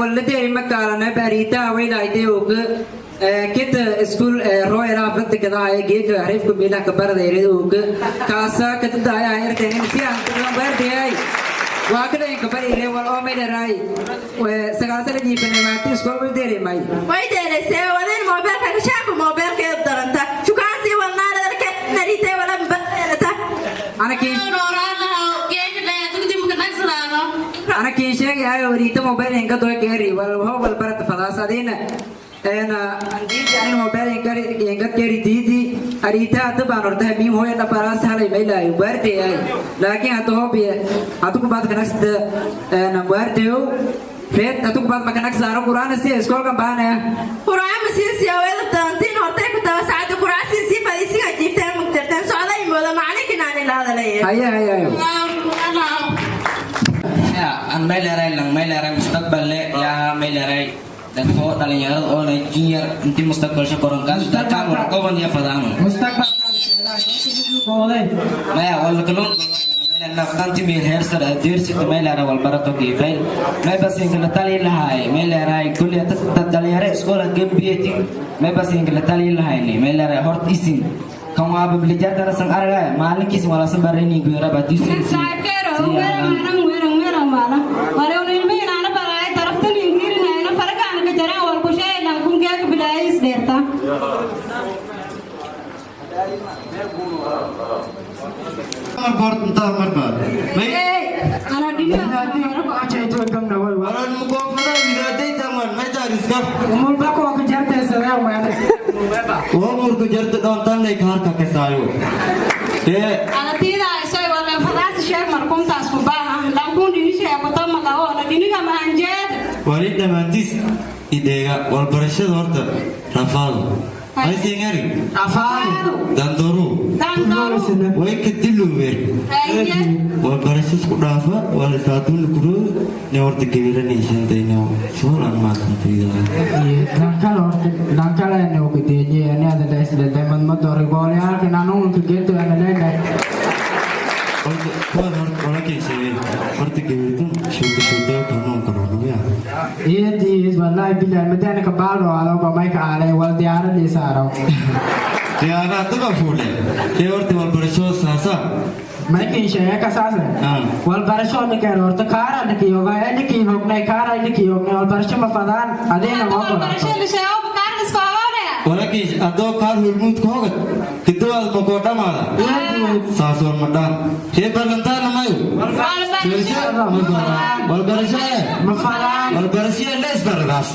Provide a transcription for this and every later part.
Waladeeri makaalana baariitaha waylaaytay oga kita school Royal Africa kadaaya geedka xariifka miilaha ka baradayrid oga kaasa kadadaaya erteen si aan baardayay waa kada inka bariire wal oo meedharay 9 sano jiifane maanta iskool wal deerimay. Way deeraysee wadeen moobeelka shaanku moobeelkeeda daranta shukaansi walnaadalka naritay wala badeerata. Ana kiin sheegi ayo riita mobile inka doy keeri wal ho wal barat fadaas adina ena andiidi anin mobile inka inka keeri diidi arita hadda baan horta miim hooya dhafaraas halay maylaayo waardeeyay, laakiin hadda hobiye hadu ku baad kanagsda ena waardeeyo reed hadu ku baad makanagsaano quraana si iskoolkan baanaya. Quraaca ma siin siya weeda darantiin hortay ku tawa saacada quraaca siin sii fadhiisiga jiifteen mugtirteen socday mooda macalinkin aan ila hadalaya. Haye haye haye. An mayleray lang mayleray mustaqbal le yaa mayleray dadko dhalinyarada oona junior inti mustaqbalsha korankaas dadkaan wala goban iyo fadaano maya wala kalun naftanti meel heersar adeersita maylera walbarato kiifayl may basinka tali lahay mayleray kulli dad dhalinyaro iskoola gembiyeti may basinka la tali lahayni mayleray hort isin kan waa bablijartana san aragay maalinkiis walasan barayni guyara disin. Saaxiibkeero weeran weeran weeran maala wala ilmihiin ana baraay taraftan ingirinayna farakaana ka jaraan wal ku sheegan kunkeega bilaayis dheerta. Ana Anatida isoy wala fadaas sheeg markuntaas ku baaha lankuun dhinishay qoto magawo na dhiniga mahanjeed. Wali dhammaantiis ideega walbarashada horta rafaado haysiingari dandoru way ka diluwe walbarasho isku dhaafa walisaatuun kuroo ne horta gebiranayshantayna soolan Lankalene ukideje ane ada madmadorigooleyaalkan anuunka geeto ana leedahay. Kuwan horta walakay sheegay horta gebirtan shuuta shuuta kanuun kanuunuya. Iyad iyad, wallahi billahi madana ka baalo adoo mayka aalay wal diyaaradii saaro. Diyaaraha daba fuule ee horta walbarasho saasa. Maykin sheega ka saasa wal barasho ninka horta kaara nikiyoga nikii hognay kaara nikii hognay wal barasho ma fadaan adeena ma Walakay adoo kaar hulmuud ka hogad kidawaad makoo dhamaada saas war madhaan ree ballantaana mayo walbarasho walbarasho leesbaradaas.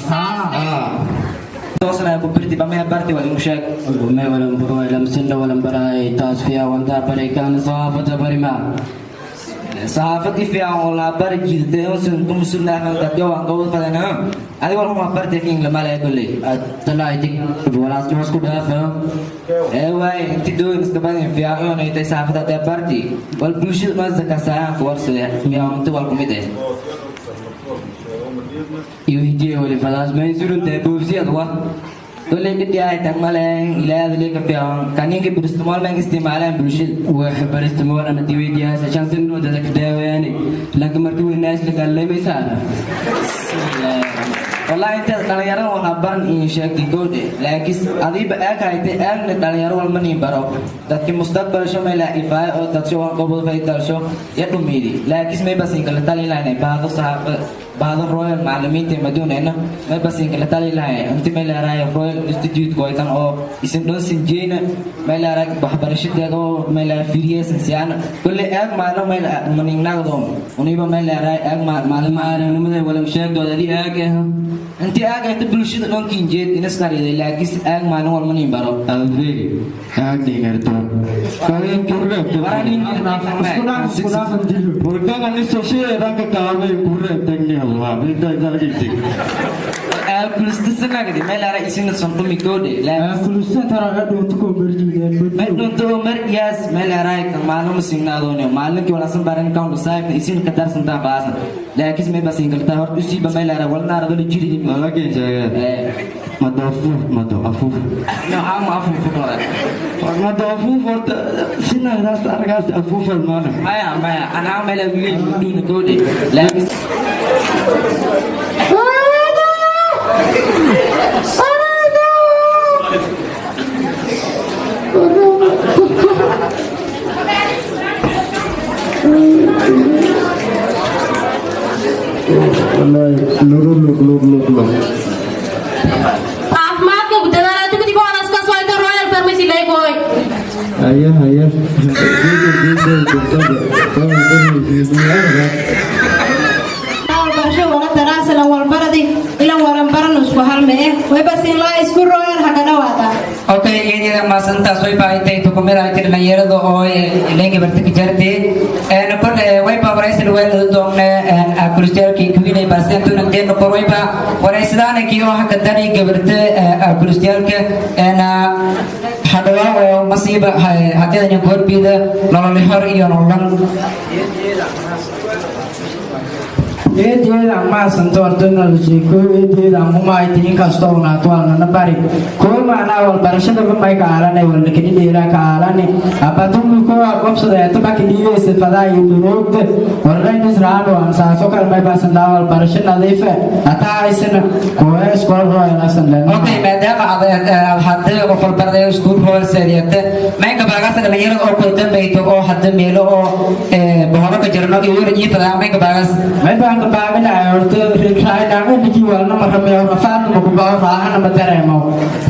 Toosna ku birti bamaya barti wal sheeg. May walan buro lamsinna walan baraay taas fiya wanda baray kan saxaafada barima. Saxaafadii fiican oo la bari jirtay oo sun tumsunna dadka waan gobol fadana adiga war uma bartay king lama leeyo kulli. Talaay walaas isku dhaafa. Ee waay inti doon iska badan fiican oo ay tahay saxaafada ta barti wal bulshada ma zakasaan ku warsada fiican inta wal kumid eh. Iyo hijiye wali fadaas may surunta boobsiyad wa kulli dhidi ay tan maleen ilaahada leeka fiican kaninka biristumaal ma isticmaalaan bulshada. Wax baristamool ana diweydiyaasa shansin oo dadka daawayaani laakiin markii weynaas la kaalmaysaana. Wallahi inta dhalinyarada waxaa baran in sheegtay gowdhe, laakiin adiiba eeg haytay eegna dhalinyaro walma niin baro dadki mustaqbalsho mayla ifaayo oo dadsho waan gobol faydalsho ya dhumiidi, laakiin may basin kala tali lahayn baado saxaafada baado Royal macallimiinta maduunayna may basin kala tali lahayn inti may leerahay Royal Institute koytan oo isin dhoon sinjeyna may leerahay waxbarashadeeda oo may leerahay fiiriyeysan siyaan kulli eeg maano may manignagdoon uniba may leerahay eeg maalin. Maalinimada walan sheegdooda adi eeg eh. Intii aag ayta bulshada dhankiin jeed inas qariday, laakiin aag maalin walma niin baro. Alveri aagdhigarto karin kurreebta burkana ni soshiye dhanka kaamay kurreebtagnihalwa midda jalgigtig. Aakulistasanagdi meel ara isina sondhumi goodhe. Dhunto markiyaas meel araay kan maalin masignaadoono maalinkii walasan baran kan saayibna isin ka darsantaa baasan, laakiin may basin kartaa horta usiiba meel ara walna aradolo jiri. Walakin sheege mado afuuf mado afuuf. No ama afuuf hore. Mado afuuf horta sinagaas argaas afuufal maana. Maya maya, anaa meel wiil dhuna goodhe, laakiin Woo! Caafimaadka ku dadaala, tukadi koodaas wayta Royal Pharmacy lay koy. Haya, haya. Barasho wala taraasala walbaradi ilan walan baran isku halme eh waybasin laa isku Royal haka dhawaada. Okay, iyadida maasantaas way baahitay tukumada ay dhalinyarada oo ileen gabarta ka jartay een kor way baa waraysan weelada doonne een kulistaalkii kuwinay balse intuuna deeno kor way baa waraysadaan kii oo haka dari gabarta kulistaalka een hadhawa oo masiiba haddii gorbida nolol hor iyo nolol. Eedeeda maasanto horta eedeeda humaayta, inkastoo unaato walnana bari koo macnaa walbarashada may ka aalanay walnakani dheeraa ka aalani abadumi koo qobsada eeto baki dhiibeysa fadaa iyo dunuugta warlaynis raano aan saaso kale may baasan laa walbarasho nadiife hataa haysana kooya iskool Royalasan. Okay, maadaama aad hadda qof walbarday iskuul Royal seediyata, maynka baagaasa dhalinyarada oo kala dambayto oo hadda meelo oo boholo ka jirno iyo wara jiifada, maynka baagaas? May baan ka baaganaya horta raadhaamediki walna maramayo, rafaadna makubaho, raahana ma dareemo,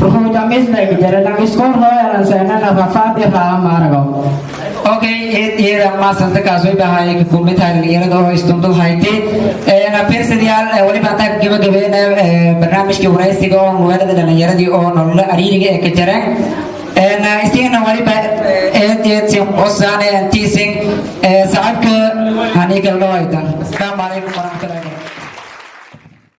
ruxuujamislayka jara iskool Royalan seenana rafaad i raaha maarago. Okay, iyada maasanta kaas way bahay kumid tahay dhalinyarada oo istuntul haytay een fiirsadayaal. Waliba intaa gabagabeynaya barnaamijkii waraysiga oo magaalada dhalinyaradii oo nolola ariiriga ee ka jareen een istigana waliba eed eed sin qosaane antiisin sacabka haniigal dhawaytan. Asalaamu calaykum waraxmatullahi.